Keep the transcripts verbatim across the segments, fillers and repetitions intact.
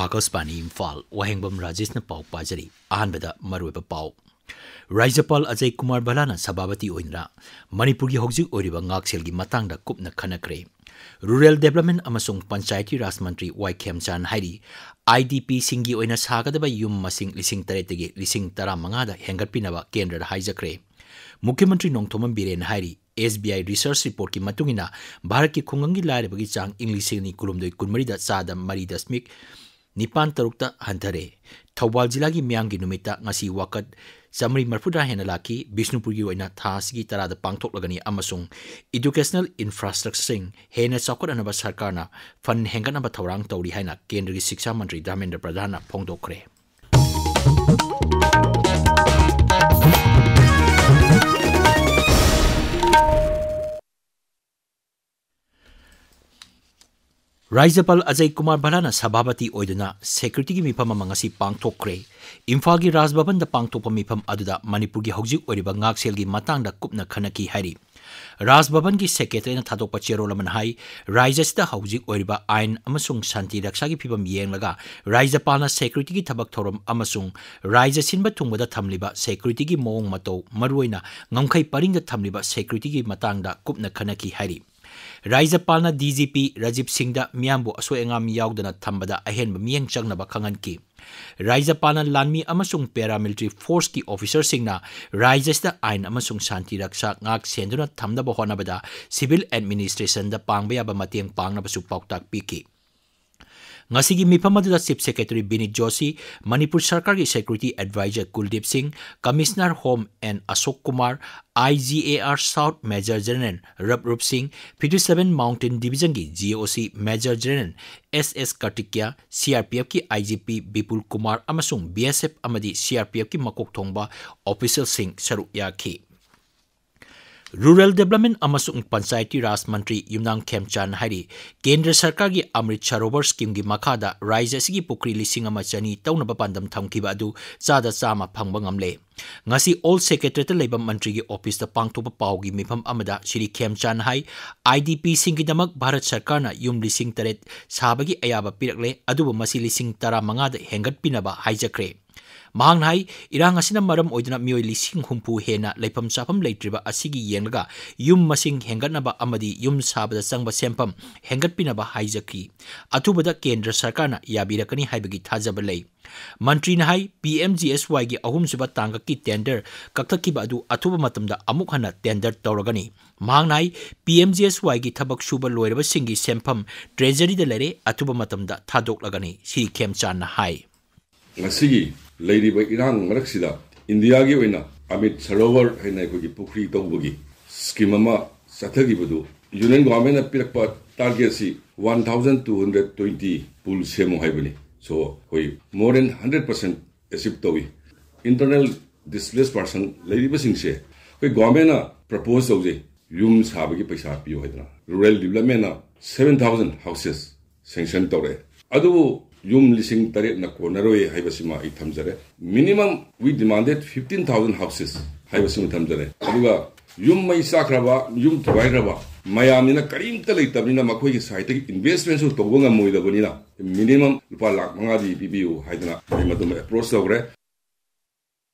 ꯑꯀꯥꯁꯕꯥꯅꯤ ꯏꯝꯐꯥꯜ, ꯋꯥꯍꯦꯡꯕꯝ ꯔꯥꯖꯦꯁꯅ ꯄꯥꯎ ꯄꯥꯖꯔꯤ꯫ ꯑꯍꯥꯟꯕꯗ ꯃꯔꯨꯑꯣꯏꯕ ꯄꯥꯎ꯫ ꯔꯥꯖ꯭ꯌꯄꯥꯜ ꯑꯖꯌ ꯀꯨꯃꯥꯔ ꯚꯜꯂꯥꯅ ꯁꯚꯥꯄꯇꯤ ꯑꯣꯏꯗꯨꯅ ꯃꯅꯤꯄꯨꯔꯒꯤ ꯍꯧꯖꯤꯛ ꯑꯣꯏꯔꯤꯕ ꯉꯥꯛꯁꯦꯜꯒꯤ ꯃꯇꯥꯡꯗ ꯀꯨꯞꯅ ꯈꯟꯅꯈ꯭ꯔꯦ꯫ ꯔꯨꯔꯦꯜ ꯗꯦꯕꯂꯞꯃꯦꯟ ꯑꯃꯁꯨꯡ ꯄꯟꯆꯥꯌꯇꯤ ꯔꯥꯖ ꯃꯟꯇ꯭ꯔꯤ ꯋꯥꯏ ꯈꯦꯝꯆꯥꯟ ꯍꯥꯏꯔꯤ, ꯑꯥꯏ ꯗꯤ ꯄꯤꯁꯤꯡꯒꯤ ꯑꯣꯏꯅ ꯁꯥꯒꯗꯕ ꯌꯨꯝ ꯃꯁꯤꯡ ꯂꯤꯁꯤꯡ ꯇꯔꯦꯠꯇꯒꯤ ꯂꯤꯁꯤꯡ ꯇꯔꯥꯃꯉꯥꯗ ꯍꯦꯟꯒꯠꯄꯤꯅꯕ ꯀꯦꯟꯗ꯭ꯔꯗ ꯍꯥꯏꯖꯈ꯭ꯔꯦ꯫ ꯃꯨꯈ꯭ꯌ ꯃꯟꯇ꯭ꯔꯤ ꯅꯣꯡꯊꯣꯝꯕꯝ ꯕꯤꯔꯦꯟꯅ ꯍꯥꯏꯔꯤ, ꯑꯦꯁ ꯕꯤ ꯑꯥꯏ ꯔꯤꯁꯔꯆ ꯔꯤꯄꯣꯔꯠꯀꯤ ꯃꯇꯨꯡ ꯏꯟꯅ ꯚꯥꯔꯠꯀꯤ ꯈꯨꯡꯒꯪꯒꯤ ꯂꯥꯏꯔꯕꯒꯤ ꯆꯥꯡ ꯏꯪ ꯂꯤꯁꯤꯡ ꯑꯅꯤ ꯀꯨꯟꯍꯨꯝꯗꯣꯏ ꯀꯨꯟꯃꯔꯤꯗ ꯆꯥꯗ ꯃꯔꯤ ꯗꯁꯃꯤꯛ ꯅꯤꯄꯥꯟ ꯇꯔꯨꯛꯇ ꯍꯟꯊꯔꯦ꯫ ꯊꯧꯕꯥꯜ ꯖꯤꯂꯥꯒꯤ ꯃꯤꯌꯥꯝꯒꯤ ꯅꯨꯃꯤꯠꯇ ꯉꯁꯤ ꯋꯥꯀꯠ ꯆꯥꯃꯔꯤ ꯃꯔꯤꯐꯨꯇꯔꯥ ꯍꯦꯟꯅ ꯂꯥꯛꯈꯤ꯫ ꯕꯤꯁꯅꯨꯄꯨꯔꯒꯤ ꯑꯣꯏꯅ ꯊꯥ ꯑꯁꯤꯒꯤ ꯇꯔꯥꯗ ꯄꯥꯡꯊꯣꯛꯂꯒꯅꯤ ꯑꯃꯁꯨꯡ educational infrastructureꯁꯤꯡ ꯍꯦꯟꯅ ꯆꯥꯎꯈꯠꯍꯟꯅꯕ ꯁꯔꯀꯥꯔꯅ ꯐꯟ ꯍꯦꯟꯒꯠꯅꯕ ꯊꯧꯔꯥꯡ ꯇꯧꯔꯤ ꯍꯥꯏꯅ ꯀꯦꯟꯗ꯭ꯔꯒꯤ ꯁꯤꯛꯁꯥ ꯃꯟꯇ꯭ꯔꯤ ꯙꯔꯃꯦꯟꯗ꯭ꯔ ꯄ꯭ꯔꯙꯥꯟꯅ ꯐꯣꯡꯗꯣꯛꯈ꯭ꯔꯦ꯫ ꯔꯥꯖ꯭ꯌꯄꯥꯜ ꯑꯖꯌ ꯀꯨꯃꯥꯔ ꯚꯜꯂꯥꯅ ꯁꯚꯥꯄꯇꯤ ꯑꯣꯏꯗꯨꯅ ꯁꯦꯀ꯭ꯌꯨꯔꯤꯇꯤꯒꯤ ꯃꯤꯐꯝ ꯑꯃ ꯉꯁꯤ ꯄꯥꯡꯊꯣꯛꯈ꯭ꯔꯦ꯫ ꯏꯝꯐꯥꯜꯒꯤ ꯔꯥꯖ ꯚꯕꯟꯗ ꯄꯥꯡꯊꯣꯛꯄ ꯃꯤꯐꯝ ꯑꯗꯨꯗ ꯃꯅꯤꯄꯨꯔꯒꯤ ꯍꯧꯖꯤꯛ ꯑꯣꯏꯔꯤꯕ ꯉꯥꯛꯁꯦꯜꯒꯤ ꯃꯇꯥꯡꯗ ꯀꯨꯞꯅ ꯈꯟꯅꯈꯤ ꯍꯥꯏꯔꯤ꯫ ꯔꯥꯖ ꯚꯕꯟꯒꯤ ꯁꯦꯀ꯭ꯔꯦꯇꯔꯤꯅ ꯊꯥꯗꯣꯛꯄ ꯆꯦꯔꯣꯜ ꯑꯃꯅ ꯍꯥꯏ, ꯔꯥꯖ꯭ꯌ ꯑꯁꯤꯗ ꯍꯧꯖꯤꯛ ꯑꯣꯏꯔꯤꯕ ꯑꯥꯏꯟ ꯑꯃꯁꯨꯡ ꯁꯥꯟꯇꯤ ꯔꯛꯁꯥꯒꯤ ꯐꯤꯕꯝ ꯌꯦꯡꯂꯒ ꯔꯥꯖ꯭ꯌꯄꯥꯜꯅ ꯁꯦꯀ꯭ꯌꯨꯔꯤꯇꯤꯒꯤ ꯊꯕꯛ ꯊꯧꯔꯝ ꯑꯃꯁꯨꯡ ꯔꯥꯖ꯭ꯌ ꯁꯤꯟꯕ ꯊꯨꯡꯕꯗ ꯊꯝꯂꯤꯕ ꯁꯦꯀ꯭ꯌꯨꯔꯤꯇꯤꯒꯤ ꯃꯑꯣꯡ ꯃꯇꯧ, ꯃꯔꯨꯑꯣꯏꯅ ꯉꯝꯈꯩ ꯄꯔꯤꯡꯗ ꯊꯝꯂꯤꯕ ꯁꯦꯀ꯭ꯌꯨꯔꯤꯇꯤꯒꯤ ꯃꯇꯥꯡꯗ ꯀꯨꯞꯅ ꯈꯟꯅꯈꯤ ꯍꯥꯏꯔꯤ꯫ ꯔꯥꯖ꯭ꯌꯄꯥꯜꯅ ꯗꯤ ꯖꯤ ꯄꯤ ꯔꯥꯖꯤꯕ ꯁꯤꯡꯗ ꯃꯤꯌꯥꯝꯕꯨ ꯑꯁꯣꯏ ꯑꯉꯥꯝ ꯌꯥꯎꯗꯅ ꯊꯝꯕꯗ ꯑꯍꯦꯟꯕ ꯃꯤꯠꯌꯦꯡ ꯆꯪꯅꯕ ꯈꯪꯍꯟꯈꯤ꯫ ꯔꯥꯖ꯭ꯌꯄꯥꯜꯅ ꯂꯥꯟꯃꯤ ꯑꯃꯁꯨꯡ paramilitary forceꯀꯤ officerꯁꯤꯡꯅ ꯔꯥꯖ꯭ꯌ ꯑꯁꯤꯗ ꯑꯥꯏꯟ ꯑꯃꯁꯨꯡ ꯁꯥꯟꯇꯤ ꯔꯛꯁꯥ ꯉꯥꯛ ꯁꯦꯟꯗꯨꯅ ꯊꯝꯅꯕ ꯍꯣꯠꯅꯕꯗ civil administrationꯗ ꯄꯥꯡꯕ ꯌꯥꯕ ꯃꯇꯦꯡ ꯄꯥꯡꯅꯕꯁꯨ ꯄꯥꯎꯇꯥꯛ ꯄꯤꯈꯤ꯫ ꯉꯁꯤꯒꯤ ꯃꯤꯐꯝ ꯑꯗꯨꯗ Chief Secretary ꯕꯤꯅꯤꯠ ꯖꯣꯁꯤ, ꯃꯅꯤꯄꯨꯔ ꯁꯔꯀꯥꯔꯒꯤ Security Advisor ꯀꯨꯜꯗꯤꯞ Singh, Commissioner Home N Ashok Kumar, I G A R South Major General Rab Roop Singh, fifty seven Mountain Divisionꯒꯤ G O C Major General S S Kartikeya, C R P Fꯀꯤ I G P Bipul Kumar ꯑꯃꯁꯨꯡ B S F ꯑꯃꯗꯤ C R P Fꯀꯤ ꯃꯀꯣꯛ ꯊꯣꯡꯕ officialꯁꯤꯡ ꯁꯔꯨꯛ ꯌꯥꯈꯤ꯫ Rural Development ꯑꯃꯁꯨꯡ ꯄꯟꯆꯥꯌꯇꯤ ꯔꯥꯖ ꯃꯟꯇ꯭ꯔꯤ ꯌꯨꯝꯅꯥꯝ ꯈꯦꯝꯆꯥꯟ ꯍꯥꯏꯔꯤ, ꯀꯦꯟꯗ꯭ꯔ ꯁꯔꯀꯥꯔꯒꯤ ꯑꯃ꯭ꯔꯤꯠ ꯁꯔꯣꯚꯔ ꯁ꯭ꯀꯤꯝꯒꯤ ꯃꯈꯥꯗ ꯔꯥꯖ꯭ꯌ ꯑꯁꯤꯒꯤ ꯄꯨꯈ꯭ꯔꯤ ꯂꯤꯁꯤꯡ ꯑꯃ ꯆꯅꯤ ꯇꯧꯅꯕ ꯄꯥꯟꯗꯝ ꯊꯝꯈꯤꯕ ꯑꯗꯨ ꯆꯥꯗ ꯆꯥꯝꯃ ꯐꯪꯕ ꯉꯝꯂꯦ꯫ ꯉꯁꯤ ꯑꯣꯜ ꯁꯦꯀ꯭ꯔꯦꯇꯔꯤꯌꯦꯠꯇ ꯂꯩꯕ ꯃꯟꯇ꯭ꯔꯤꯒꯤ ꯑꯣꯐꯤꯁꯇ ꯄꯥꯡꯊꯣꯛꯄ ꯄꯥꯎꯒꯤ ꯃꯤꯐꯝ ꯑꯃꯗ ꯁ꯭ꯔꯤ ꯈꯦꯝꯆꯥꯟ ꯍꯥꯏ, IDPꯁꯤꯡꯒꯤꯗꯃꯛ ꯚꯥꯔꯠ ꯁꯔꯀꯥꯔꯅ ꯌꯨꯝ ꯂꯤꯁꯤꯡ ꯇꯔꯦꯠ ꯁꯥꯕꯒꯤ ꯑꯌꯥꯕ ꯄꯤꯔꯛꯂꯦ, ꯑꯗꯨꯕꯨ ꯃꯁꯤ ꯂꯤꯁꯤꯡ ꯇꯔꯥꯃꯉꯥꯗ ꯍꯦꯟꯒꯠꯄꯤꯅꯕ ꯍꯥꯏꯖꯈ꯭ꯔꯦ꯫ ꯃꯍꯥꯛꯅ ꯍꯥꯏ, ꯏꯔꯥꯡ ꯑꯁꯤꯅ ꯃꯔꯝ ꯑꯣꯏꯗꯨꯅ ꯃꯤꯑꯣꯏ ꯂꯤꯁꯤꯡ ꯍꯨꯝꯐꯨ ꯍꯦꯟꯅ ꯂꯩꯐꯝ ꯆꯥꯐꯝ ꯂꯩꯇ꯭ꯔꯤꯕ ꯑꯁꯤꯒꯤ ꯌꯦꯡꯂꯒ ꯌꯨꯝ ꯃꯁꯤꯡ ꯍꯦꯟꯒꯠꯅꯕ ꯑꯃꯗꯤ ꯌꯨꯝ ꯁꯥꯕꯗ ꯆꯪꯕ ꯁꯦꯟꯐꯝ ꯍꯦꯟꯒꯠꯄꯤꯅꯕ ꯍꯥꯏꯖꯈꯤ꯫ ꯑꯊꯨꯕꯗ ꯀꯦꯟꯗ꯭ꯔ ꯁꯔꯀꯥꯔꯅ ꯌꯥꯕꯤꯔꯛꯀꯅꯤ ꯍꯥꯏꯕꯒꯤ ꯊꯥꯖꯕ ꯂꯩ꯫ ꯃꯟꯇ꯭ꯔꯤꯅ ꯍꯥꯏ, PMGSYꯒꯤ ꯑꯍꯨꯝꯁꯨꯕ ꯇꯥꯡꯀꯛꯀꯤ ꯇꯦꯟꯗꯔ ꯀꯛꯊꯠꯈꯤꯕ ꯑꯗꯨ ꯑꯊꯨꯕ ꯃꯇꯝꯗ ꯑꯃꯨꯛ ꯍꯟꯅ ꯇꯦꯟꯗꯔ ꯇꯧꯔꯒꯅꯤ꯫ ꯃꯍꯥꯛꯅ ꯍꯥꯏ, PMGSYꯒꯤ ꯊꯕꯛ ꯁꯨꯕ ꯂꯣꯏꯔꯕꯁꯤꯡꯒꯤ ꯁꯦꯟꯐꯝ ꯇ꯭ꯔꯦꯖꯔꯤꯗ ꯂꯩꯔꯦ, ꯑꯊꯨꯕ ꯃꯇꯝꯗ ꯊꯥꯗꯣꯛꯂꯒꯅꯤ, ꯁ꯭ꯔꯤ ꯈꯦꯝꯆꯥꯟꯅ ꯍꯥꯏ꯫ ꯉꯁꯤꯒꯤ ꯂꯩꯔꯤꯕ ꯏꯔꯥꯡ ꯃꯔꯛꯁꯤꯗ ꯏꯟꯗꯤꯌꯥꯒꯤ ꯑꯣꯏꯅ ꯑꯃꯤꯠ ꯁꯔꯣꯋꯔ ꯍꯥꯏꯅ ꯑꯩꯈꯣꯏꯒꯤ ꯄꯨꯈ꯭ꯔꯤ ꯇꯧꯕꯒꯤ ꯁ꯭ꯀꯤꯝ ꯑꯃ ꯆꯠꯊꯈꯤꯕꯗꯨ, ꯌꯨꯅꯤꯌꯟ ꯒꯣꯚꯔꯟꯃꯦꯟꯠꯅ ꯄꯤꯔꯛꯄ ꯇꯥꯔꯒꯦꯠꯁꯤ one thousand two hundred twenty ꯄꯨꯜ ꯁꯦꯝꯃꯨ ꯍꯥꯏꯕꯅꯤ꯫ So, ꯑꯩꯈꯣꯏ more than hundred percent achieve ꯇꯧꯏ꯫ Internal displaced person ꯂꯩꯔꯤꯕꯁꯤꯡꯁꯦ ꯑꯩꯈꯣꯏ ꯒꯣꯚꯔꯟꯃꯦꯟꯠꯅ ꯄ꯭ꯔꯄꯣꯖ ꯇꯧꯖꯩ, ꯌꯨꯝ ꯁꯥꯕꯒꯤ ꯄꯩꯁꯥ ꯄꯤꯌꯨ ꯍꯥꯏꯗꯅ꯫ ꯔꯨꯔꯦꯜ ꯗꯤꯕꯂꯞꯃꯦꯟꯠꯅ seven thousand houses ꯁꯦꯡꯁꯟ ꯇꯧꯔꯛꯑꯦ꯫ ꯑꯗꯨꯕꯨ ꯌꯨꯝ ꯂꯤꯁꯤꯡ ꯇꯔꯦꯠꯅ ꯀꯣꯟꯅꯔꯣꯏ ꯍꯥꯏꯕꯁꯤꯃ ꯑꯩ ꯊꯝꯖꯔꯦ꯫ Minimum we demanded fifteen thousand houses ꯍꯥꯏꯕꯁꯤꯃ ꯊꯝꯖꯔꯦ꯫ ꯑꯗꯨꯒ ꯌꯨꯝ ꯃꯩ ꯆꯥꯛꯈ꯭ꯔꯕ, ꯌꯨꯝ ꯊꯨꯒꯥꯏꯈ꯭ꯔꯕ ꯃꯌꯥꯝꯅꯤꯅ ꯀꯔꯤꯝꯇ ꯂꯩꯇꯕꯅꯤꯅ ꯃꯈꯣꯏꯒꯤ ꯁꯥꯏꯠꯇꯒꯤ ꯏꯟꯚꯦꯁꯃꯦꯟꯠꯁꯨ ꯇꯧꯕ ꯉꯝꯃꯣꯏꯗꯕꯅꯤꯅ minimum ꯂꯨꯄꯥ ꯂꯥꯈ ꯃꯉꯥꯗꯤ ꯄꯤꯕꯤꯌꯨ ꯍꯥꯏꯗꯅ ꯑꯩ ꯃꯗꯨꯃ ꯑꯦꯄ꯭ꯔꯣꯆ ꯇꯧꯈ꯭ꯔꯦ꯫